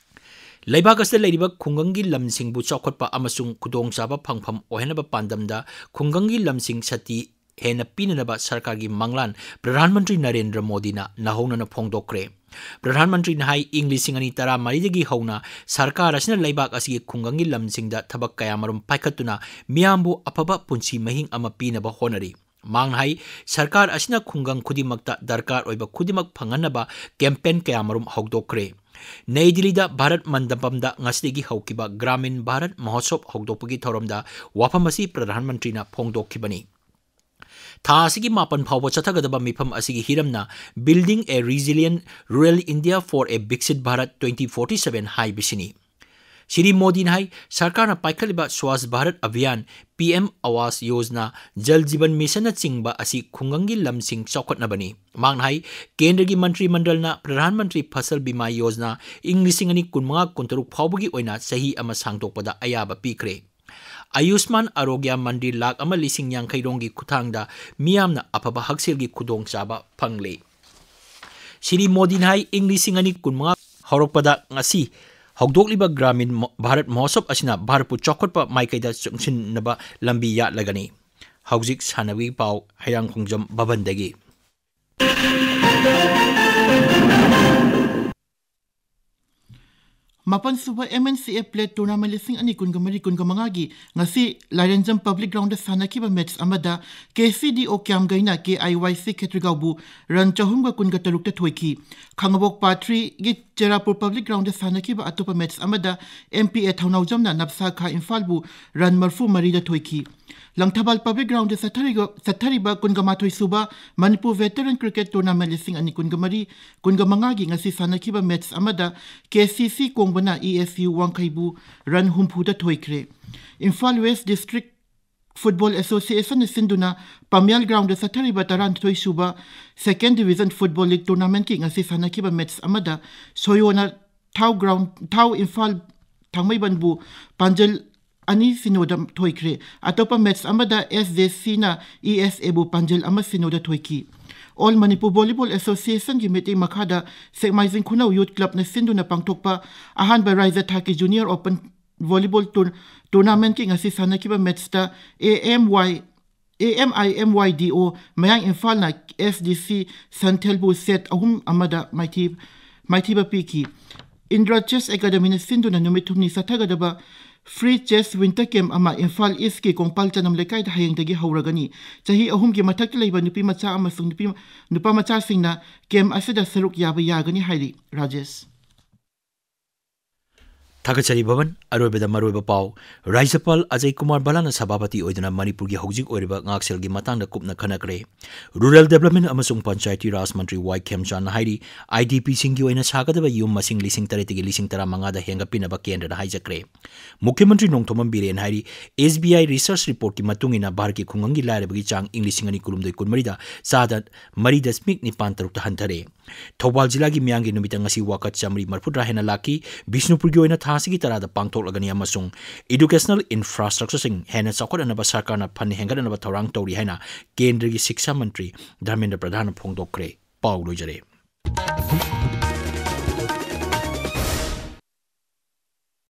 ꯂꯩꯕꯥꯛ ꯑꯁꯤꯗ ꯂꯩꯔꯤꯕ ꯈꯨꯡꯒꯪꯒꯤ ꯂꯝꯁꯤꯡꯕꯨ ꯆꯥꯎꯈꯠꯄ ꯑꯃꯁꯨꯡ ꯈꯨꯗꯣꯡꯆꯥꯕ ꯐꯪꯐꯝ ꯑꯣꯏꯍꯟꯅꯕ ꯄꯥꯟꯗꯝꯗ ꯈꯨꯡꯒꯪꯒꯤ ꯂꯝꯁꯤꯡ ꯁꯛꯇꯤ ꯍꯦꯟꯅ ꯄꯤꯅꯅꯕ ꯁꯔꯀꯥꯔꯒꯤ ꯃꯪꯂꯥꯟ ꯄ꯭ꯔꯙꯥꯟ ꯃꯟꯇ꯭ꯔꯤ ꯅꯔꯦꯟꯗ꯭ꯔ ꯃꯣꯗꯤꯅ ꯅꯧꯍꯧꯅꯅ ꯐꯣꯡꯗꯣꯛꯈ꯭ꯔꯦ꯫ ꯄ꯭ꯔꯙꯥꯟ ꯃꯟꯇ꯭ꯔꯤꯅ ꯍꯥꯏ, ꯏꯪ ꯂꯤꯁꯤꯡ ꯑꯅꯤ ꯇꯔꯥꯃꯔꯤꯗꯒꯤ ꯍꯧꯅ ꯁꯔꯀꯥꯔ ꯑꯁꯤꯅ ꯂꯩꯕꯥꯛ ꯑꯁꯤꯒꯤ ꯈꯨꯡꯒꯪꯒꯤ ꯂꯝꯁꯤꯡꯗ ꯊꯕꯛ ꯀꯌꯥꯃꯔꯨꯝ ꯄꯥꯏꯈꯠꯇꯨꯅ ꯃꯤꯌꯥꯝꯕꯨ ꯑꯐꯕ ꯄꯨꯟꯁꯤ ꯃꯍꯤꯡ ꯑꯃ ꯄꯤꯅꯕ ꯍꯣꯠꯅꯔꯤ꯫ ꯃꯍꯥꯛꯅ ꯍꯥꯏ, ꯁꯔꯀꯥꯔ ꯑꯁꯤꯅ ꯈꯨꯡꯒꯪ ꯈꯨꯗꯤꯡꯃꯛꯇ ꯗꯔꯀꯥꯔ ꯑꯣꯏꯕ ꯈꯨꯗꯤꯡꯃꯛ ꯐꯪꯍꯟꯅꯕ ꯀꯦꯝꯄꯦꯟ ꯀꯌꯥꯃꯔꯨꯝ ꯍꯧꯗꯣꯛꯈ꯭ꯔꯦ꯫ ꯅꯩ ꯗꯤꯜꯂꯤꯗ ꯚꯥꯔꯠ ꯃꯟꯗꯄꯝꯗ ꯉꯁꯤꯗꯒꯤ ꯍꯧꯈꯤꯕ ꯒ꯭ꯔꯥꯃꯤꯟ ꯚꯥꯔꯠ ꯃꯍꯣꯠꯁꯣꯕ ꯍꯧꯗꯣꯛꯄꯒꯤ ꯊꯧꯔꯝꯗ ꯋꯥꯐꯝ ꯑꯁꯤ ꯄ꯭ꯔꯙꯥꯟ ꯃꯟꯇ꯭ꯔꯤꯅ ꯐꯣꯡꯗꯣꯛꯈꯤꯕꯅꯤ꯫ ꯊꯥ ꯑꯁꯤꯒꯤ ꯃꯥꯄꯟ ꯐꯥꯎꯕ ꯆꯠꯊꯒꯗꯕ ꯃꯤꯐꯝ ꯑꯁꯤꯒꯤ ꯍꯤꯔꯝꯅ Building a Resilient Rural India for a Viksit Bharat twenty forty seven ꯍꯥꯏꯕꯁꯤꯅꯤ꯫ ꯁ꯭ꯔꯤ ꯃꯣꯗꯤꯅ ꯍꯥꯏ, ꯁꯔꯀꯥꯔꯅ ꯄꯥꯏꯈꯠꯂꯤꯕ ꯁ꯭ꯋꯥꯁ ꯚꯥꯔꯠ ꯑꯚꯤꯌꯥꯟ, ꯄꯤ ꯑꯦꯝ ꯑꯋꯥꯁ ꯌꯣꯖꯅꯥ, ꯖꯜ ꯖꯤꯕꯟ ꯃꯤꯁꯟꯅꯆꯤꯡꯕ ꯑꯁꯤ ꯈꯨꯡꯒꯪꯒꯤ ꯂꯝꯁꯤꯡ ꯆꯥꯎꯈꯠꯅꯕꯅꯤ꯫ ꯃꯍꯥꯛꯅ ꯍꯥꯏ, ꯀꯦꯟꯗ꯭ꯔꯒꯤ ꯃꯟꯇ꯭ꯔꯤ ꯃꯟꯗꯜꯅ ꯄ꯭ꯔꯙꯥꯟ ꯃꯟꯇ꯭ꯔꯤ ꯐꯁꯜ ꯕꯤꯃꯥ ꯌꯣꯖꯅꯥ ꯏꯪ ꯂꯤꯁꯤꯡ ꯑꯅꯤ ꯀꯨꯟꯃꯉꯥ ꯀꯨꯟꯇꯔꯨꯛ ꯐꯥꯎꯕꯒꯤ ꯑꯣꯏꯅ ꯆꯍꯤ ꯑꯃ ꯁꯥꯡꯗꯣꯛꯄꯗ ꯑꯌꯥꯕ ꯄꯤꯈ꯭ꯔꯦ꯫ ꯑꯌꯨꯁꯃꯥꯟ ꯑꯔꯣꯒ꯭ꯌ ꯃꯟꯗꯤꯔ ꯂꯥꯈ ꯑꯃ ꯂꯤꯁꯤꯡ ꯌꯥꯡꯈꯩ ꯔꯣꯝꯒꯤ ꯈꯨꯠꯊꯥꯡꯗ ꯃꯤꯌꯥꯝꯅ ꯑꯐꯕ ꯍꯛꯁꯦꯜꯒꯤ ꯈꯨꯗꯣꯡꯆꯥꯕ ꯐꯪꯂꯦ꯫ ꯁ꯭ꯔꯤ ꯃꯣꯗꯤꯅ ꯍꯥꯏ, ꯏꯪ ꯂꯤꯁꯤꯡ ꯑꯅꯤ ꯀꯨꯟꯃꯉꯥ ꯍꯧꯔꯛꯄꯗ ꯉꯁꯤ ꯍꯧꯗꯣꯛꯂꯤꯕ ꯒ꯭ꯔꯥꯃꯤꯟ ꯃꯣ-, ꯚꯥꯔꯠ ꯃꯍꯣꯠꯁꯣꯕ ꯑꯁꯤꯅ ꯚꯥꯔꯠꯄꯨ ꯆꯥꯎꯈꯠꯄ ꯃꯥꯏꯀꯩꯗ ꯆꯪꯁꯤꯟꯅꯕ ꯂꯝꯕꯤ ꯌꯥꯠꯂꯒꯅꯤ꯫ ꯍꯧꯖꯤꯛ ꯁꯥꯟꯅꯕꯒꯤ ꯄꯥꯎ ꯍꯩꯔꯥꯡꯈꯣꯡꯖꯝ ꯚꯕꯟꯗꯒꯤ꯫ ꯃꯥꯄꯟ ꯁꯨꯕ M N C A Plate Tournament ꯂꯤꯁꯤꯡ ꯑꯅꯤ ꯀꯨꯟꯒ ꯃꯔꯤ ꯀꯨꯟꯒ ꯃꯉꯥꯒꯤ ꯉꯁꯤ ꯂꯥꯏꯔꯦꯟꯖꯝ Public Ground ꯁꯥꯟꯅꯈꯤꯕ match ꯑꯃꯗ K C D O ꯀ꯭ꯌꯥꯝꯒꯩꯅ K I Y C ꯈꯦꯇ꯭ꯔꯤꯒꯥꯎꯕꯨ run ꯆꯍꯨꯝꯒ ꯀꯨꯟꯒ ꯇꯔꯨꯛꯇ ꯊꯣꯏꯈꯤ꯫ ꯈꯥꯉꯕꯣꯛ Part three ꯒꯤ ꯆꯦꯔꯥꯄꯨꯔ Public Ground ꯁꯥꯟꯅꯈꯤꯕ ꯑꯇꯣꯞꯄ match ꯑꯃꯗ M P A ꯊꯧꯅꯥꯎꯖꯝꯅ ꯅꯞꯁꯥ ꯈꯥ ꯏꯝꯐꯥꯜꯕꯨ run ꯃꯔꯐꯨ ꯃꯔꯤꯗ ꯊꯣꯏꯈꯤ꯫ ꯂꯪꯊꯕꯥꯜ Public Ground ꯆꯠꯊꯔꯤꯕ, ꯆꯠꯊꯔꯤꯕ ꯀꯨꯟꯒ ꯃꯥꯊꯣꯏ ꯁꯨꯕ ꯃꯅꯤꯄꯨꯔ Veteran Cricket Tournament ꯂꯤꯁꯤꯡ ꯑꯅꯤ ꯀꯨꯟꯒ ꯃꯔꯤ ꯀꯨꯟꯒ ꯃꯉꯥꯒꯤ ꯉꯁꯤ ꯁꯥꯟꯅꯈꯤꯕ match ꯑꯃꯗ K C C ꯀꯣꯡꯕꯅ E S U ꯋꯥꯡꯈꯩꯕꯨ run ꯍꯨꯝꯐꯨꯗ ꯊꯣꯏꯈ꯭ꯔꯦ꯫ Imphal West District Football Association ꯅ ꯁꯤꯟꯗꯨꯅ ꯄꯥꯃꯤꯌꯥꯜ Ground ꯆꯠꯊꯔꯤꯕ ꯇꯔꯥꯅꯤꯊꯣꯏ ꯁꯨꯕ Second Division Football League Tournament ꯀꯤ ꯉꯁꯤ ꯁꯥꯟꯅꯈꯤꯕ match ꯑꯃꯗ ꯁꯣꯌꯣꯅ ꯊꯥꯎ Ground, ꯊꯥꯎ ꯏꯝꯐꯥꯜ ꯊꯥꯡꯃꯩꯕꯟꯕꯨ ꯄꯥꯟꯖꯜ ꯑꯅꯤ ꯁꯤꯅꯣꯗ ꯊꯣꯏꯈ꯭ꯔꯦ꯫ ꯑꯇꯣꯞꯄ match ꯑꯃꯗ S J C ꯅ E S A ꯕꯨ ꯄꯥꯟꯖꯜ ꯑꯃ ꯁꯤꯅꯣꯗ ꯊꯣꯏꯈꯤ꯫ All Manipur Volleyball Association ꯒꯤ ꯃꯤꯠꯌꯦꯡ ꯃꯈꯥꯗ ꯁꯦꯛꯃꯥꯏꯖꯤꯡ ꯈꯨꯅꯧ Youth Club ꯅ ꯁꯤꯟꯗꯨꯅ ꯄꯥꯡꯊꯣꯛꯄ ꯑꯍꯥꯟꯕ ꯔꯥꯏꯖ꯭ꯌ ꯊꯥꯛꯀꯤ Junior Open Volleyball Tour-, Tournament ꯀꯤ ꯉꯁꯤ ꯁꯥꯟꯅꯈꯤꯕ match ꯇ A M Y A M I M Y D O ꯃꯌꯥꯡ ꯏꯝꯐꯥꯜꯅ ꯑꯦꯁ ꯗꯤ ꯁꯤ ꯁꯟꯊꯦꯜꯕꯨ ꯁꯦꯠ ꯑꯍꯨꯝ ꯑꯃꯗ ꯃꯥꯏꯊꯤ-, ꯃꯥꯏꯊꯤꯕ ꯄꯤꯈꯤ꯫ ꯏꯟꯗ꯭ꯔ ꯆꯦꯁ ꯑꯦꯀꯥꯗꯃꯤꯅ ꯁꯤꯟꯗꯨꯅ ꯅꯨꯃꯤꯠ ꯍꯨꯝꯅꯤ ꯆꯠꯊꯒꯗꯕ ꯐ꯭ꯔꯤ ꯆꯦꯁ ꯋꯤꯟꯇꯔ ꯀꯦꯝꯞ ꯑꯃ ꯏꯝꯐꯥꯜ ꯏꯁꯀꯤ ꯀꯣꯡꯄꯥꯜ ꯆꯅꯝ ꯂꯩꯀꯥꯏꯗ ꯍꯌꯦꯡꯗꯒꯤ ꯍꯧꯔꯒꯅꯤ꯫ ꯆꯍꯤ ꯑꯍꯨꯝꯒꯤ ꯃꯊꯛꯇ ꯂꯩꯕ ꯅꯨꯄꯤ ꯃꯆꯥ ꯑꯃꯁꯨꯡ ꯅꯨꯄꯤ, ꯅꯨꯄꯥ ꯃꯆꯥꯁꯤꯡꯅ ꯀꯦꯝꯞ ꯑꯁꯤꯗ ꯁꯔꯨꯛ ꯌꯥꯕ ꯌꯥꯒꯅꯤ ꯍꯥꯏꯔꯤ꯫ ꯔꯥꯖꯦꯁ꯫ ꯊꯥꯒꯠꯆꯔꯤ ꯚꯕꯟ꯫ ꯑꯔꯣꯏꯕꯗ ꯃꯔꯨꯑꯣꯏꯕ ꯄꯥꯎ꯫ ꯔꯥꯖ꯭ꯌꯄꯥꯜ ꯑꯖꯌ ꯀꯨꯃꯥꯔ ꯚꯜꯂꯥꯅ ꯁꯚꯥꯄꯇꯤ ꯑꯣꯏꯗꯨꯅ ꯃꯅꯤꯄꯨꯔꯒꯤ ꯍꯧꯖꯤꯛ ꯑꯣꯏꯔꯤꯕ ꯉꯥꯛꯁꯦꯜꯒꯤ ꯃꯇꯥꯡꯗ ꯀꯨꯞꯅ ꯈꯟꯅꯈ꯭ꯔꯦ꯫ ꯔꯨꯔꯦꯜ ꯗꯦꯕꯂꯞꯃꯦꯟ ꯑꯃꯁꯨꯡ ꯄꯟꯆꯥꯌꯇꯤ ꯔꯥꯖ ꯃꯟꯇ꯭ꯔꯤ ꯋꯥꯏ ꯈꯦꯝꯆꯥꯟꯅ ꯍꯥꯏꯔꯤ, ꯑꯥꯏ ꯗꯤ ꯄꯤꯁꯤꯡꯒꯤ ꯑꯣꯏꯅ ꯁꯥꯒꯗꯕ ꯌꯨꯝ ꯃꯁꯤꯡ ꯂꯤꯁꯤꯡ ꯇꯔꯦꯠꯇꯒꯤ ꯂꯤꯁꯤꯡ ꯇꯔꯥꯃꯉꯥꯗ ꯍꯦꯟꯒꯠꯄꯤꯅꯕ ꯀꯦꯟꯗ꯭ꯔꯗ ꯍꯥꯏꯖꯈ꯭ꯔꯦ꯫ ꯃꯨꯈ꯭ꯌ ꯃꯟꯇ꯭ꯔꯤ ꯅꯣꯡꯊꯣꯝꯕꯝ ꯕꯤꯔꯦꯟ ꯍꯥꯏꯔꯤ, ꯑꯦꯁ ꯕꯤ ꯑꯥꯏ ꯔꯤꯁꯔꯁ ꯔꯤꯄꯣꯔꯠꯀꯤ ꯃꯇꯨꯡ ꯏꯟꯅ ꯚꯥꯔꯠꯀꯤ ꯈꯨꯡꯒꯪꯒꯤ ꯂꯥꯏꯔꯕꯒꯤ ꯆꯥꯡ ꯏꯪ ꯂꯤꯁꯤꯡ ꯑꯅꯤ ꯀꯨꯟꯍꯨꯝꯗꯣꯏ ꯀꯨꯟꯃꯔꯤꯗ ꯆꯥꯗ ꯃꯔꯤ ꯗꯁꯃꯤꯛ ꯅꯤꯄꯥꯟ ꯇꯔꯨꯛꯇ ꯍꯟꯊꯔꯦ꯫ ꯊꯧꯕꯥꯜ ꯖꯤꯂꯥꯒꯤ ꯃꯤꯌꯥꯝꯒꯤ ꯅꯨꯃꯤꯠꯇ ꯉꯁꯤ ꯋꯥꯀꯠ ꯆꯥꯃꯔꯤ ꯃꯔꯤꯐꯨꯇꯔꯥ ꯍꯦꯟꯅ ꯂꯥꯛꯈꯤ꯫ ꯕꯤꯁꯅꯨꯄꯨꯔꯒꯤ ꯑꯣꯏꯅ ꯊꯥ ꯑꯁꯤꯒꯤ ꯇꯔꯥꯗ ꯄꯥꯡꯊꯣꯛꯂꯒꯅꯤ ꯑꯃꯁꯨꯡ educational infrastructureꯁꯤꯡ ꯍꯦꯟꯅ ꯆꯥꯎꯈꯠꯍꯟꯅꯕ ꯁꯔꯀꯥꯔꯅ ꯐꯟ ꯍꯦꯟꯒꯠꯍꯟꯅꯕ ꯊꯧꯔꯥꯡ ꯇꯧꯔꯤ ꯍꯥꯏꯅ ꯀꯦꯟꯗ꯭ꯔꯒꯤ ꯁꯤꯛꯁꯥ ꯃꯟꯇ꯭ꯔꯤ ꯙꯔꯃꯦꯟꯗ꯭ꯔ ꯄ꯭ꯔꯙꯥꯟꯅ ꯐꯣꯡꯗꯣꯛꯈ꯭ꯔꯦ꯫ ꯄꯥꯎ ꯂꯣꯏꯖꯔꯦ꯫